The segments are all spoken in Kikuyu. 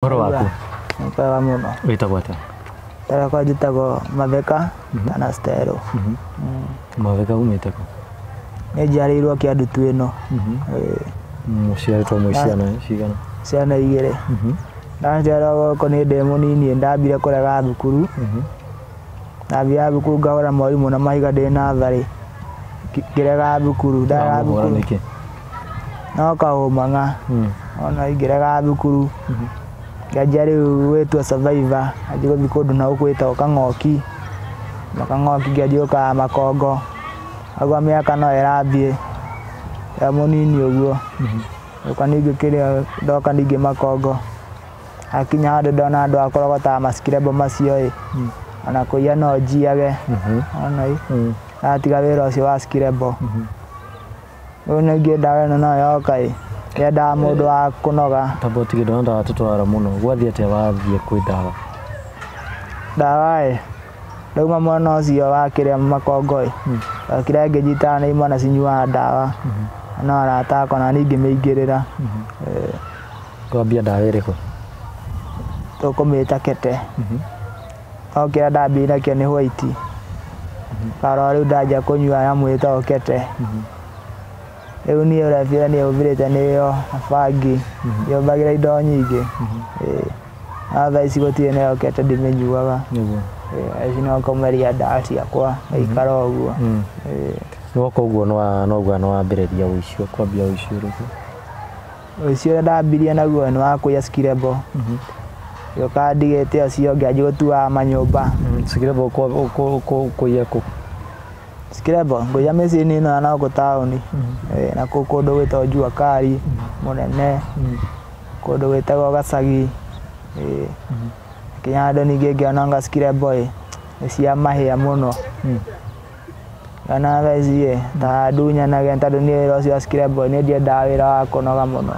Ũhoro waku? Nĩ mũno. Wĩtagwo atĩa? Tarakwa njĩtagwo Matheka kana Stero. Matheka umĩte kũ? Nĩ njiarĩirwo Kĩandutu ĩno. Mũciarĩtwo mwĩ ciana cigana? Ciana igĩrĩ. Ndaciarwo gũkũ nĩ ndĩ mũnini ndambire kũrega thukuru. Ndathiaga thukuru ngahũra mwarimũ na mahiga ndĩ natharĩ. Ngĩrega thukuru. Ndarega Wamũhũra thukuru nĩkĩ? no kaũmang'a. Ona ingĩrega thukuru ngĩanjia rĩu gwĩtua survivor, nganjia gũthiĩ kũndũ na gũkũ gwĩtagwo Kang'oki. Na Kang'oki ngĩanjia gũikara Makongo. Ũguo mĩaka no ĩrathiĩ ndĩ mũnini ũguo. Ngĩũka ningĩ kĩrĩa ndoka ningĩ Makongo, hakinya handũ ndona andũ a kũrogotaga macikirembo macio ĩ, ona kũiya no njiage. Wona ĩ, ndatiga wĩra ũcio wa cikirembo. Rĩu ningĩ ndawa ĩno nayo yoka ĩ, yendaga mũndũ wa kũnoga. Tamba ũtige ndona ta watũtwara mũno. Gwathiĩ atĩa wathiĩ kwĩ ndawa? Ndawa ĩ, ndauma mwena ũcio wa kĩrĩa Makongo ĩ, ndokire ngĩnyitana na imwana cinyuaga ndawa, no arata akwa na niĩ ngĩmĩingĩrĩra. Kwambia ndawa ĩrĩkũ? Tũkũmĩta kete. No kĩrĩa ndambirie nakĩo nĩ white. Ngarora rĩu ndanjia kũnyua nyamũ ĩtagwo kete. Rĩu niĩ ũrĩa niĩ hũthĩrĩte nĩyo na bangi, ndihũthagĩra indo nyingĩ. No thaa ici gũtirĩ nayo kete ndĩmĩnyuaga. Nĩguo. Thaa ici no kũmeria ndawa ciakwa ngaikara ũguo. Nĩwoka ũguo nĩwauga nĩwambĩrĩria ũici, ũkwambia ũici ũrĩkũ? Ũici ũrĩa ndambirie naguo nĩ wa kũiya cikirembo. Ngĩũka ndigĩte ũcio ngĩanjia gũtuaga manyũmba. Cikirembo kũiya kũ? Cikirembo ngũiya mĩciĩ-inĩ ĩno ya nagũkũ taũni. Na kũu kũndũ gwĩtagwo Jua Kali mũnene, kũndũ gwĩtagwo Gacagi. Nginya handũ ningĩ ngĩona anga cikirembo ĩ, nĩ cia mahĩa mũno. Ngĩona thaa ici ĩ, ta ndunyanage tondũ niĩ wĩra ũcio wa cikirembo niĩ ndiendaga wĩra wa kũnoga mũno.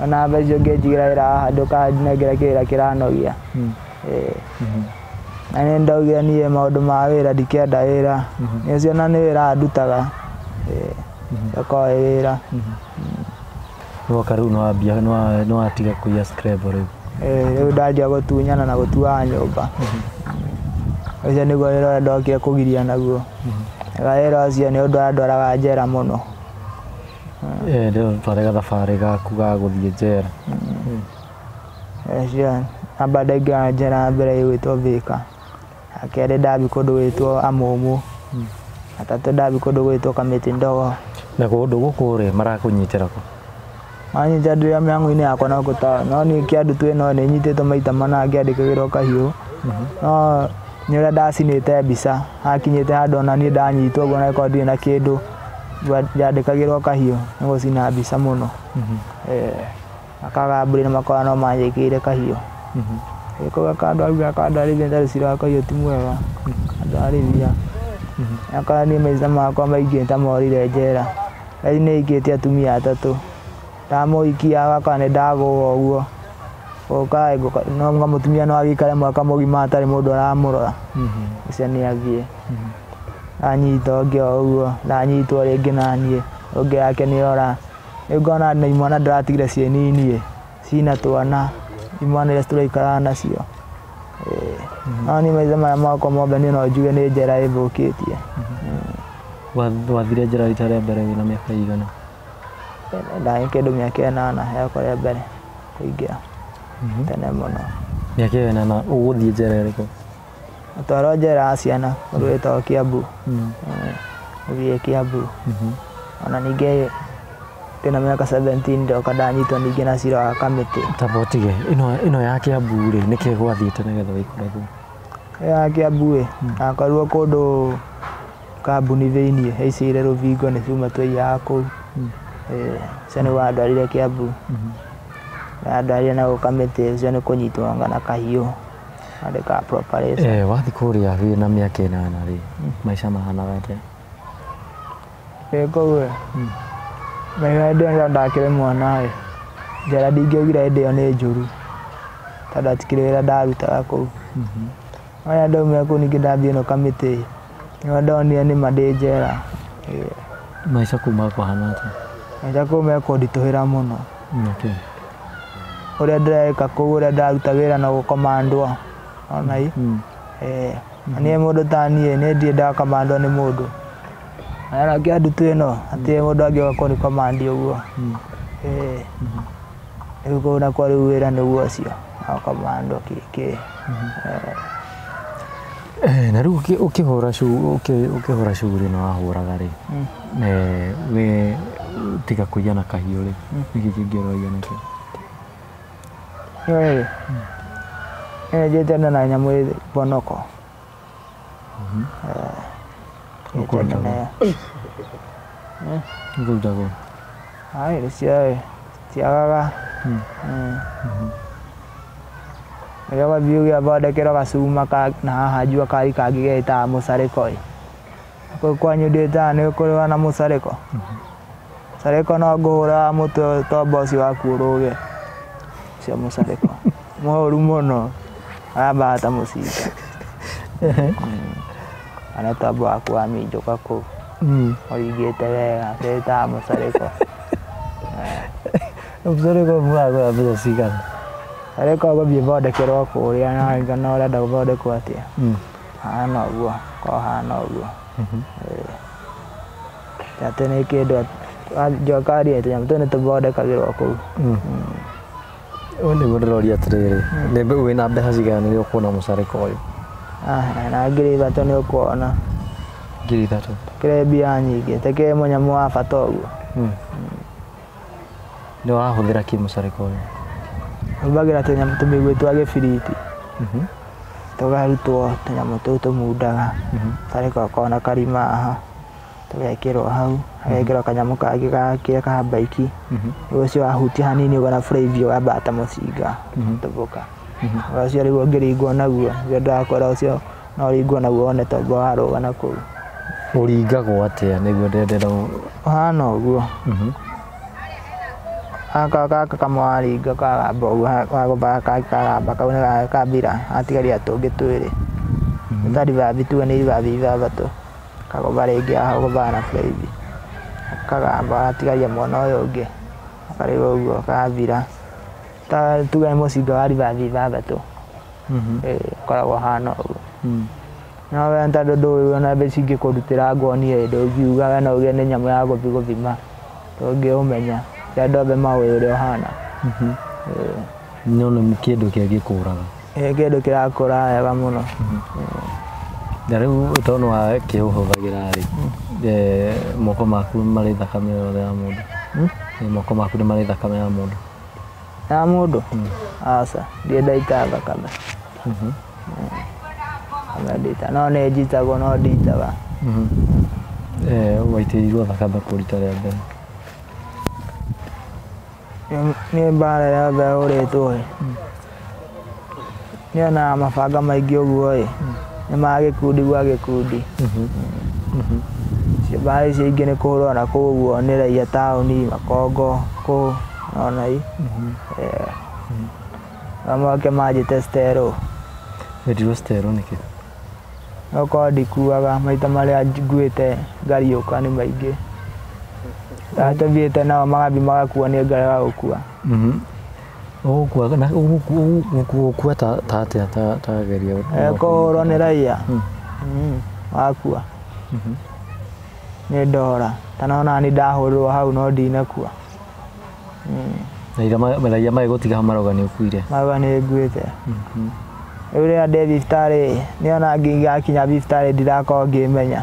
Ona thaa ici ũngĩnjigĩra wĩra haha ndũkanengere kĩwĩra kĩranogia. Na nĩ ndaugire niĩ maũndũ ma wĩra ndikenda wĩra. Niĩ ũcio ona nĩ wĩra ndutaga. Ũkoragwo wĩ wĩra. Nĩwoka rĩu nĩwambia nĩwatiga kũiya cikirembo rĩu? Rĩu ndanjia gũtunyana na gũtuaga nyũmba. Ũcio nĩguo wĩra ũrĩa ndokire kũgiria naguo. Na wĩra ũcio nĩ ũndũ wandwaraga njera mũno. Rĩu tware gathabarĩ gaku ga gũthiĩ njera. Ũcio namba ndaingĩra njera ya mbere ĩgwĩtwo Thika. Ya kerĩ ndathiĩ kũndũ gwĩtwo Amũmũ. Gatatũ ndathiĩ kũndũ gwĩtwo Kamĩtĩ Ndogo. Na kũndũ gũkũ rĩ marakũnyitĩra kũ? Manyita ndĩ o mĩhang'o-inĩ yakwa na gũkũ taũni. No niĩ Kĩandutu ĩno nĩ nyitĩtwo maita mana ngĩandĩkagĩrwo kahiũ. No nĩ ũrĩa ndacinĩte mbica, hakinyĩte handũ ona niĩ ndanyitwo ũguo na gĩkorwo ndirĩ na kĩndũ, njandĩkagĩrwo kahiũ nĩ gũcina mbica mũno. Makagambũri na makona no manjĩkĩire kahiũ. Kau gakandwarithia gakandwarithia tondũ cira wa kahiũ ti mwega, gakandwarithia. Akora niĩ maica makwa maingĩ ta morĩire njera. Thaa ici nĩ hikĩtie atumia atatũ. Ndamũhikia ũgakora nĩ ndagũa ũguo. Gũka no mũtumia no agĩikare mwaka mũgima atarĩ mũndũ aramũrora. Ũcio nĩ athiĩ. Ndanyita ũngĩ o ũguo, ndanyitwo rĩngĩ naniĩ, ũngĩ yake nĩ ora. Rĩu ngona na imwana ndĩratigire ciĩ nini ĩ, cina twana, imwana iria tũraikaraga nacio. No niĩ maica maya makwa mothe niĩ no njuge nĩ njera ĩthũkĩtie. Wathire njera rita rĩa mbere wĩna mĩaka ĩigana? Ndarĩ kĩndũ mĩaka ĩnana yakwa rĩa mbere kũingĩra, tene mũno. Mĩaka ĩyo ĩnana ũgũthiĩ njera ĩrĩkũ? Natwarwo njera ya ciana kũndũ gwĩtagwo Kiambu. Gũthiĩ Kiambu. Ona ningĩ ndĩna mĩaka 17 ndoka ndanyitwo ningĩ na cira wa Kamĩtĩ. Tamba ũtige, ĩno ya Kiambu rĩ, nĩkĩĩ gwathiĩte nĩgetha wĩkore kũu? Ĩyo ya Kiambu ĩ, ndakorirwo kũndũ kambuni thĩiniĩ haicĩire rũthingo nĩ cuma twaiyaga kũu. Ũcio nĩguo wandwarire Kiambu. Yandwarire na gũkũ Kamĩtĩ, ũcio nĩ kũnyitwo anga na kahiũ. Andĩkaga preparation. Wathiĩ kũrĩa wĩna mĩaka ĩnana rĩ, maica mahanaga atĩa? Ndĩ kũu ĩ, maica hĩndĩ ĩyo ndakĩrĩ mwana ĩ, njera ndingĩaugire hĩndĩ ĩyo nĩ njũru, tondũ hatikĩrĩ wĩra ndarutaga kũu. No rĩrĩa ndaumire kũu ningĩ ndathiĩ ĩno Kamĩtĩ, nĩho ndonire nĩma ndĩ njera. Maica kũu makũhana atĩa? Maica kũu mekũnditũhĩra mũno. Ũrĩa ndĩreka kũu ũrĩa ndĩraruta wĩra na gũkomandwo ona i niĩ mũndũ ta niĩ niĩ ndirĩ ndakomandwo nĩ mũndũ na kĩa ndutu ĩno hatirĩ mũndũ angĩũka kũnĩkomandi ũguo. Rĩu kũu nakuo rĩu wĩra nĩguo ũcio wa gũkomandwo kĩ. Na rĩu ũkĩhũra ũkĩhũra shughuli ĩno wahũraga rĩ, we tiga kũiya na kahiũ rĩ, nĩkĩ kĩngĩ ũraiya nakĩo? Niĩ njĩte na nyamũ ĩ bonoko. Ũkũruta kũ? Ũkũruta kũ? Ai nĩcio citiagaga. Rĩrĩa ũgathiĩ ũgĩthondekerwo gacuma na haha jua kari kangĩ getaga mũcarĩko ĩ. Kũu kwanyu ndĩtaga nĩ kũrĩ na mũcarĩko. Mũcarĩko no ngũhũra mũtwe tombo ũcio waku ũrũge. Ũcio mũcarĩko. Mũru mũno. Wambaga ta mũcinga. Kana tombo waku waminjũka kũu. Ũringĩte wega wĩtaga mũcarĩko. Mũcarĩko mũragũra mbeca cigana? Mũcarĩko ũgũthiĩ ũthondekerwo kũrĩa na ũrenda gũthondekwo atĩa. Hana ũguo, korwo hana ũguo. Atĩ nĩ kĩndũ jua kari tũnyamũ tũu nĩ tũthondekagĩrwo kũu. Ũyũ nĩguo ndĩroria atĩrĩrĩ, nĩ wĩna mbeca cigana nĩrĩo ũkuona mũcarĩko ũyũ? Na 3,000 nĩ ũkuona. 3,000? Kĩrĩ mbia nyingĩ, tekĩrĩ mũnyamũ wa bata ũguo. Nĩ ũrahũthĩra kĩ mũcarĩko ũyũ? Hũthagĩra tũnyamũ tũmĩguĩ twa gĩbiriti. Tũkarutwo tũnyamũ tũu tũmundaga. Mũcarĩko ũkoragwo na karima haha, tũgekĩrwo hau, hagekĩrwo kanyamũ kangĩ gakĩrĩa ka mbaiki. Rĩu ũcio wahutia hanini ũguo na buraithi ũgambata ta mũcinga, tũbũka. Ũcio rĩu ũngĩringwo naguo, nĩguo ndĩrakwĩra ũcio no ũringwo naguo wone tombo warũga na kũu. Ũringagwo atĩa nĩguo ndĩrenda. Ũhana ũguo. Gaka gaka kamwe waringa kagamba ũguo wagũtha kangĩ kagamba kau nĩ kambira hatigaria tũngĩ twĩrĩ. Nĩ ta rithathi tuge nĩ rithathi ithathatũ. Kagũtha rĩngĩ haha ũgũthaga na buraithi. Kagamba gatigaria mwena ũyũ ũngĩ. Karĩ ũguo kathira. Ta tuge nĩ mũcinga wa rithathi ithathatũ. Ũkoragwo ũhana ũguo. No we tondũ ndũĩ ona mbeca ingĩkũrutĩra nguonie ndũngiuga we no uge nĩ nyamũ ya gũthiĩ gũthima. Ndũngĩũmenya. Ti andũ othe maũĩ ũrĩa ũhana. No nĩ kĩndũ kĩngĩkũraga. Kĩndũ kĩrakũra wega mũno. Na rĩu tondũ wakĩũhũthagĩra rĩ, moko maku marĩ thakame yothe ya mũndũ? Moko maku nĩ marĩ thakame ya mũndũ? Ya mũndũ? Aca, ndirĩ ndaita thakame. Thakame ndita, no nĩ njitagwo no nditaga. Waitĩrĩirwo thakame kũ rita rĩa mbere? Niĩ mbara yothe hũrĩtwo ĩ, nyonaga mabanga maingĩ ũguo ĩ, nĩ ma gĩkundi gwa gĩkundi. Mbara icio ingĩ nĩ kũhũrwo na kũu ũguo nĩ raia taũni, Makongo kũu nona i. Moke manjĩte sterũ. Wetirwo sterũ nĩkĩ? No korwo ndikuaga maita marĩa nguĩte ngariũka nĩ maingĩ. Tũthiĩte nao magathiĩ magakua niĩ ngarega gũkua. Ũgũkua na ũgũkua ta atĩa ta geria? Kũhũrwo nĩ raia. Wakua. Nĩ ndora. Ta nona nĩ ndahũrĩrwo hau no ndinakua. Raia magĩgũtiga hau marauga nĩ ũkuire? Marauga nĩ nguĩte. Rĩu rĩrĩa ndĩ thibitarĩ nĩona ngĩgakinya thibitarĩ ndirakorwo ngĩmenya.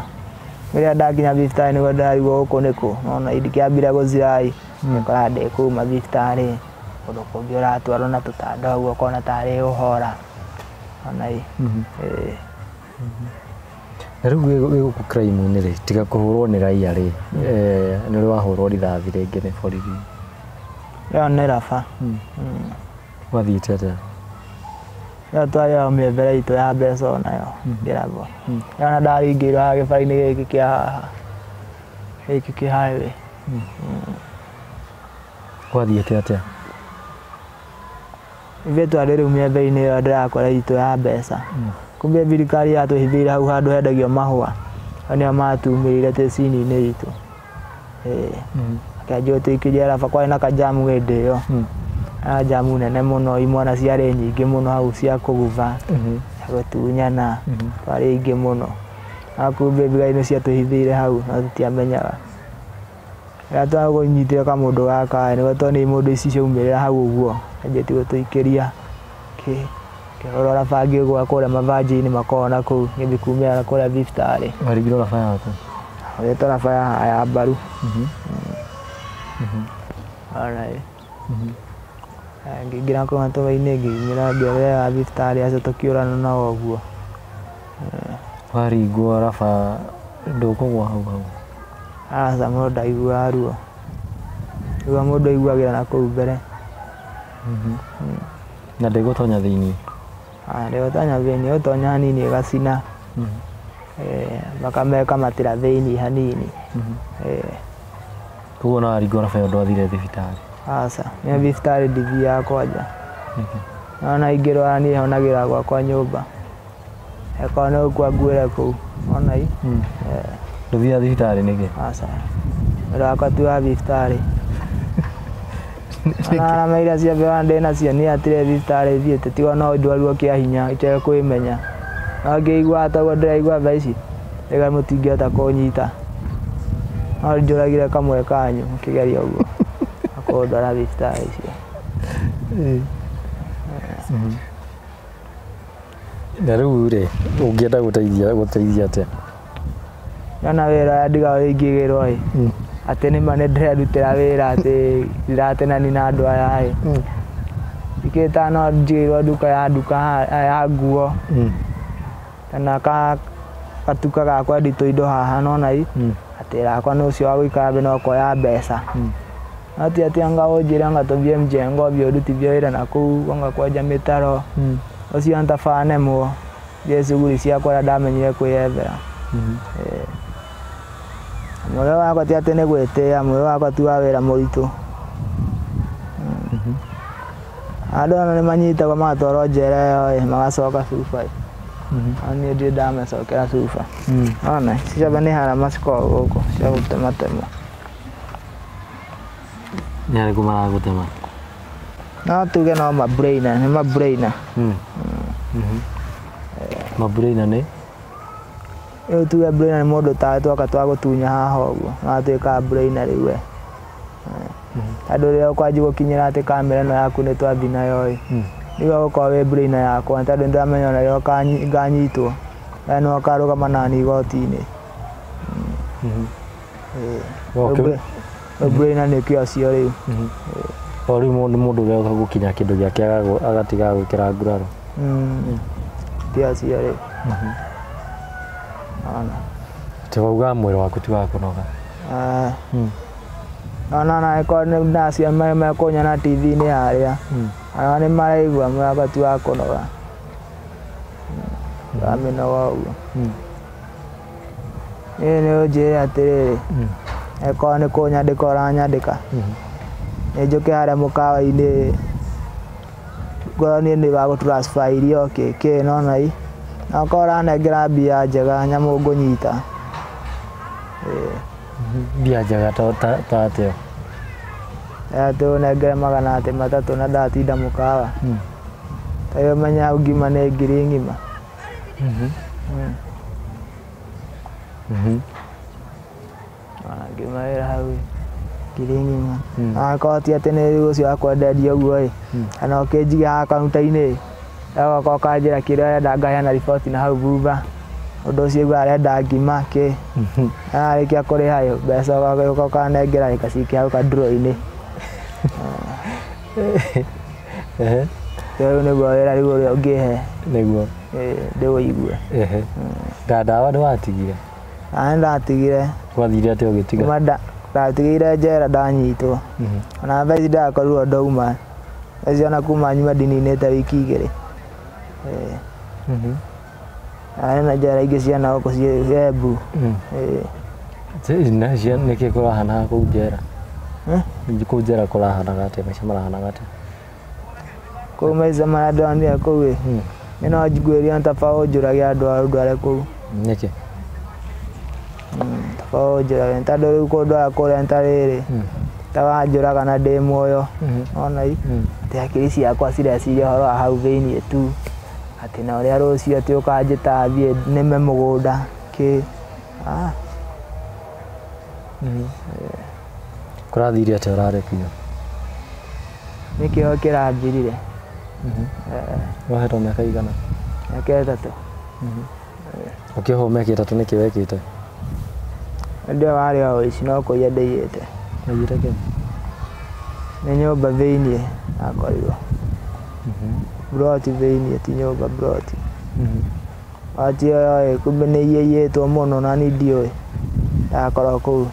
Rĩrĩa ndakinya thibitarĩ nĩguo ndĩrarigwo gũkũ nĩkũ. Nona ndikĩambire gũzirai. Ngakora ndĩ kũu mathibitarĩ kũndũ kũngĩ ũratwarwo na tũtanda ũguo ũkona tarĩ ũhora. Ona i. Na rĩu wĩ gũkũ crime-inĩ rĩ, tiga kũhũrwo nĩ raia rĩ, nĩ ũrĩ wahũrwo rithathi rĩngĩ nĩ borithi? Ĩyo nĩ raba. Gwathiĩte atĩa? Ĩyo twarĩ mĩethere itũ ya mbeca onayo ngĩrabwo. Ĩyo ona ndaringĩirwo haha gĩbara-inĩ gĩkĩ kĩa haha. Gĩkĩ kĩ highway. Gwathiĩte atĩa? Ithuĩ twarĩ rĩu mĩethere-inĩ ĩyo ndĩrakwĩra itũ ya mbeca. Kumbe thirikari yatũhithĩire hau handũ hendagio mahũa. Hau nĩho matumĩrĩire twĩ cini-inĩ itũ. Akĩanjia gũtũikĩria raba, kwarĩ na kajamu hĩndĩ ĩyo. Jamu nene mũno imwana ciarĩ nyingĩ mũno hau cia kũgutha cia gũtunyana twarĩ aingĩ mũno na kumbe thigari nĩ ciatũhithĩire hau no tũtiamenyaga. Rĩrĩa twakũnyitire kamũndũ gaka nĩguo tuonire mũndũ ici ciaumĩrĩra hau ũguo anjĩtie gũtũikĩria kĩhũrora bangi gwa kũrĩa mabanjĩ-inĩ makoragwo na kũu gĩthiĩ kumĩra kũrĩa thibitarĩ. Waringirwo raba yaku? Ũrĩtwo raba ya mbaru. Alright. Ngĩingĩra kũu matũra-inĩ ngĩumĩra ngĩerera thibitarĩ acio tũkĩũrana nao ũguo. Waringwo raba ndũkũgwa hau hau? Aca mũndũ ndaiguaga ruo. Ruo mũndũ aiguagĩra na kũu mbere. Na ndĩgũtonya thĩiniĩ? Ndĩgũtonya thĩiniĩ, ĩgũtonya hanini ĩgacina. Makamekamatĩra thĩiniĩ hanini. Koguo ona waringwo raba ĩyo ndwathire thibitarĩ? Aca, niĩ thibitarĩ ndithiaga kwanja. Nona ingĩrwara niĩ honagĩra gwakwa nyũmba. Akorwo nĩ gũkua nguĩre kũu, wona ĩ? Ndũthiaga thibitarĩ nĩkĩ? Aca, wĩra wakwa ti wa thibitarĩ. Ona arama iria ciothe ndĩ nacio niĩ hatirĩ thibitarĩ thiĩte tiga no ndwarirwo kĩa hinya itekwĩmenya. No ngĩiguaga ta ũguo ndĩraigua thaa ici, rĩrĩa mũtingĩhota kũnyita. No njũragire kamwe kanyu mũkĩgeria ũguo kũndwara thibitarĩ icio. Na rĩu rĩ, ũngĩenda gũteithia atĩa? Ndona wĩra ũrĩa ndigagwo ingĩgĩrwo ĩ, atĩ nĩma nĩ ndĩrerutĩra wĩra atĩ ndiratenani na andũ aya ĩ. Ingĩta no njigĩrwo nduka ya nduka ya nguo kana gatuka ga kwendia tũindo haha nona ĩ, atĩ wĩra wakwa nĩ ũcio wa gũikara thĩ no kuoya mbeca. No ti atĩ anga ũnjĩre anga tũthiĩ mjengo ũthiĩ ũndutithie wĩra na kũu anga kwenja mĩtaro ũcio ntabaa nemwo thiĩ cuguri ciakwa ũrĩa ndamenyire kwĩyethera. Mwĩrĩ wakwa ti atĩ nĩ gwĩtĩa, mwĩrĩ wakwa ti wa wĩra mũritũ. Andũ ona nĩ manyitagwo magatwarwo njera ĩyo ĩ, magacoka cuba ĩ. No niĩ ndirĩ ndamacokera cuba. Ona ici ciothe nĩ harama cikoragwo gũkũ cia gũtematemwo. Nĩ arĩkũ maragũtema? No tuge no mabrainer, nĩ mabrainer. Mabrainer nĩ? Rĩu tuge brainer nĩ mũndũ tawe twaka twagũtunya haha ũguo, no atuĩkaga brainer rĩu we. Tondũ rĩrĩa ũkwanjia gũkinyĩra atĩ kamera ĩno yaku nĩ twathiĩ nayo ĩ, rĩu ũgũkorwo wĩ brainer yakwa tondũ nĩndĩramenya ona rĩrĩa nganyitwo, we nĩwe ũkarũgama naniĩ igoti-inĩ. Rĩu brainer nĩkĩo acio rĩu. O rĩu mũndũ ũrĩa ũgũkinya kĩndũ gĩake agatiga gwĩkĩra nguraro. Ti acio rĩu. Ona. Atĩ waugaga mwĩrĩ waku ti wa kũnoga? Ona na angĩkorwo nĩ nacio mekũnyona TV-inĩ harĩa, ona nĩ maraigua mwĩrĩ wakwa ti wa kũnoga. Wa mĩnoga ũguo. Niĩ nĩ ũnjĩre atĩrĩrĩ, angĩkorwo nĩ kũnyandĩka ũranyandĩka, nĩ njũke harĩa mũkawa-inĩ ngorwo niĩ nĩ wa gũ transfer irio kĩ kĩ nona ĩ, na ũkorwo ũranengera mbia njega nyamũ ngũnyita. Mbia njega ta atĩa? Atĩ ũnengere magana atĩ matatũ na ndatinda mũkawa. Ta rĩu menya ngima nĩ ngiri ng'ima. Ona ngima wĩra hau ngiri ng'ima. Angĩkorwo ti atĩ nĩ rĩu ũcio wa kwenderia ũguo ĩ, kana ũkĩnjige haha kaunta-inĩ, ũgoka ũkanjĩra kĩrĩa ũrenda ngaheana riboti na hau thutha. Ũndũ ũcio aigua arenda ngima kĩ, arĩkia kũrĩha ĩ, mbeca ũgoka ũkanengera ngacikia hau ka drawer-inĩ. Rĩu nĩguo wĩra rĩu ũrĩa ũngĩhe. Nĩguo. Ndĩwũigue. Na ndawa nĩwatigire? Nĩ ndatigire. Gwathire atĩa ũgĩtiga? Kuma ndatigire njera ndanyitwo. Ona thaa ici ndĩrakorirwo ndauma. Thaa ici ona kuma nyuma ndininĩte wiki igĩrĩ. Na njera ingĩ ciana gũkũ ciĩ Embu. Nĩkĩ kũrahanaga kũu njera? Kũu njera kũrahanaga atĩa? Maica marahanaga atĩa? Kũu maica marĩa ndonire kũu ĩ, niĩ no ngwĩrie taba ũnjũrage andũ ndware kũu. Nĩkĩ? Taba ũnjũrage tondũ rĩu kũndwara kũrĩa ta rĩrĩ, ta wanjũraga na ndĩ muoyo. Wona ĩ? Atĩ hakiri ciakwa cireciria ũhoro wa hau thĩiniĩ tu. Atĩ na ũrĩa rũciũ atĩ ũkanjĩta thiĩ nĩme mũgũnda kĩ. Kũrathire atĩa ũrarekio? Nĩkĩo kĩranjirire. Wohetwo mĩaka igana? Mĩaka 3. Ũkĩohwo mĩaka 3 nĩkĩ wekĩte? Ũndũ ũyũ warĩ o ũici no kũiya ndaiyĩte. Waiyĩte kĩ? Nĩ nyũmba thĩiniĩ ndakorirwo. Mburoti thĩiniĩ ti nyũmba mburoti. Wati ĩyo ĩ kumbe nĩ iyĩtwo mũno na niĩ ndiũĩ. Ndakorwo kũu.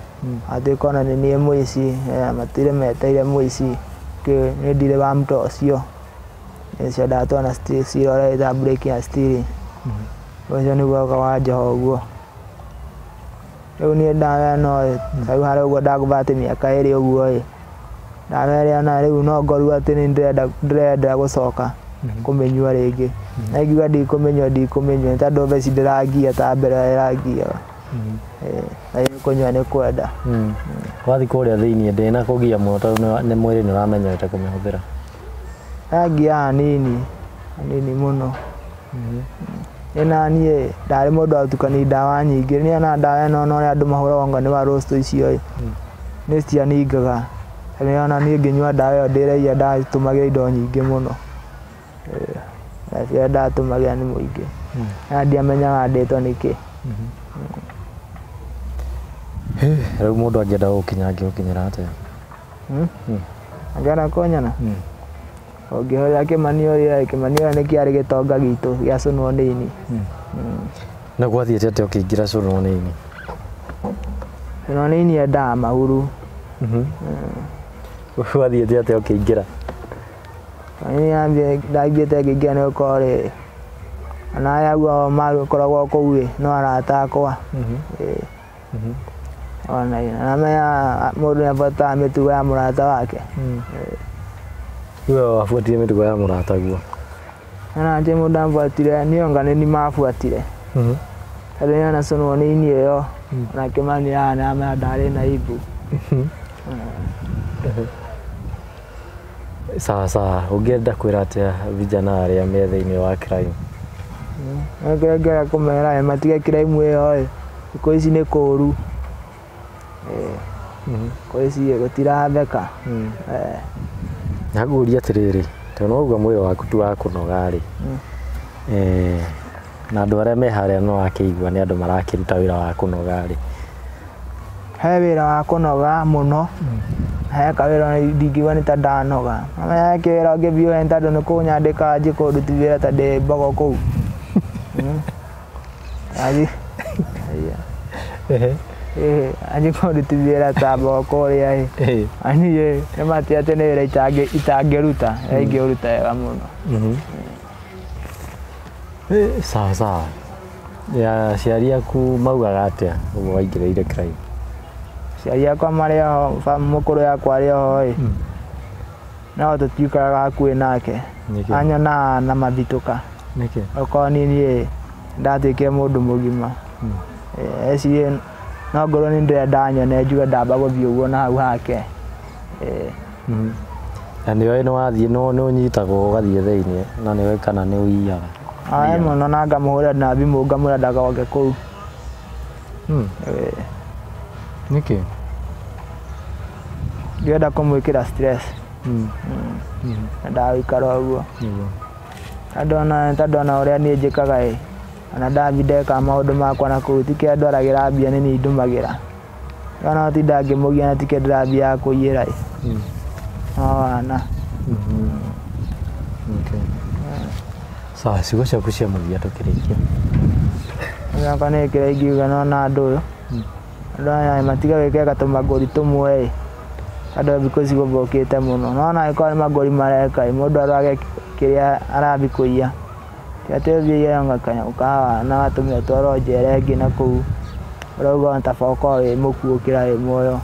Atuĩka ona nĩ niĩ mũici, matire meteire mũici. Niĩ ndirĩ wa mũta ũcio. Ũcio ndatwana cira ũrĩa wĩtaga breaking and stealing. Ũcio nĩguo woka wanjoha ũguo. Rĩu niĩ ndawa ĩno ĩ, rĩu harĩa ũguo ndakũba atĩ mĩaka 2 ũguo ĩ, ndawa ĩrĩa ona rĩu no ngorwo atĩ nĩ ndĩrenda gũcoka kũmĩnyua rĩngĩ. Na ingiuga ndikũmĩnyua nĩ tondũ thaa ici ndĩrangia ta mbere ũrĩa ĩrangiaga. Na rĩu kũnyua nĩ kwenda. Wathiĩ kũrĩa thĩiniĩ ndĩnakũgia mũno tondũ nĩ mwĩrĩ nĩ ũramenyerete kũmĩhũthĩra. Yangia hanini, hanini mũno. Ĩna niĩ ndarĩ mũndũ wa gũtukania ndawa nyingĩ. Niĩ ona ndawa ĩno ona ũrĩa andũ mahũragwo anga nĩ wa roast icio ĩ, nĩ cianingaga. Nĩ ona niĩ ngĩnyua ndawa ĩyo ndĩraia ndatũmagĩra indo nyingĩ mũno. Na ciria ndatũmagĩra nĩ mũingĩ. Na ndiamenyaga ndĩtwo nĩkĩ. Rĩu mũndũ angĩenda gũgũkinya angĩgũkinyĩra atĩa? Angĩenda kũnyona? Ũngĩhũrĩra Kĩmani ũrĩa Kĩmani ũrĩa nĩkĩo arĩ gĩtonga gitũ gĩa Cũnwo Nĩini. Na gwathiĩte atĩa ũkĩingĩra Cũnwo Nĩini? Cũnwo Nĩini endaga mahuru. Gwathiĩte atĩa ũkĩingĩra? Niĩ ndaingĩte ngĩingĩra nĩ gũkorwo rĩrĩ, ona aya aguo makoragwo kũu ĩ, no arata akwa. Ona namenya mũndũ nĩ abataraga mĩtugo ya mũrata wake. Rĩu we wabuatire mĩtugo ya mũrataguo? Ona ti mũndũ ambuatire, niĩ anga nĩ niĩ mabuatire. Tondũ niĩ ona Cũnwo Nĩini ĩyo, ona Kĩmani haha nĩaramenya ndarĩ na aibu. Sawa sawa, ũngĩenda kwĩra atĩa vijana arĩa me thĩiniĩ wa crime? Kĩrĩa ingĩenda kũmera ĩ, matige crime ĩyo ĩ, thikũ ici nĩ kũũru. Thikũ ici ĩ, gũtiratheka. Na ngũrie atĩrĩrĩ, tondũ no uga mwĩrĩ waku ti wa kũnoga rĩ, na andũ arĩa me harĩa no wakĩigua nĩ andũ marakĩruta wĩra wa kũnoga rĩ. He wĩra wa kũnoga mũno, he kawĩra ndingiuga nĩ ta ndanoga. He kĩwĩra ũngĩthiĩ ũhe nĩ tondũ nĩ kũnyandĩka nji kũnduti wĩra ta ndĩ mbogo kũu. Anji kũnduti wĩra ta mbogo kũrĩa ĩ. Niĩ nĩ ma ti atĩ nĩ wĩra itangĩruta, ingĩũruta wega mũno. Sawa sawa. Ya aciari aku maugaga atĩa ũguo waingĩrĩire crime? Aciari akwa marĩ oho, mũkũrũ yakwa arĩ oho ĩ, no tũtiikaraga hakuhĩ nake. Anyonaga na mathitũka. Nĩkĩ? Okorwo niĩ niĩ ndatuĩkire mũndũ mũgima. Ecirie no ngorwo nĩ ndĩrenda nyone njuge ndamba gũthiĩ ũguo na hau hake. Na nĩoĩ nĩ wathiĩ nĩ ũnyitagwo ũgathiĩ thĩiniĩ na nĩoĩ kana nĩ ũiyaga? Ae mũno na ngamũhũrĩra na thimũ ngamwĩra ndagoke kũu. Nĩkĩ? Ndienda kũmwĩkĩra stress. Nendaga gũikara ũguo. Tondũ ona ũrĩa niĩ njĩkaga ĩ, ona ndathiĩ ndeka maũndũ makwa na kũu ti kĩrĩa ndwaragĩra mbia nĩ niĩ ndũmagĩra. Ona tinda ngĩmũgia na ti kĩrĩa ndĩrathiaga kũiyĩra ĩ. No wana. Sawa, ciugo ciaku cia mũthia tũkĩrĩkia. Yakwa nĩ kĩrĩa ingiuga no na andũ ũyũ. Andũ aya matige gwĩkĩra tũmangũri tũmwe ĩ. Andũ thikũ ici gũthũkĩte mũno. No ona angĩkorwo nĩ mangũri mareka ĩ, mũndũ arorage kĩrĩa arathiĩ kũiya. Ti atĩ ũthiĩ ũiye kanyamũ ka wana gatũme ũtwarwo njera ĩngĩ na kũu. Ũrauga ona ta baba ũkorwo wĩ mũkuũ gũkĩra wĩ muoyo.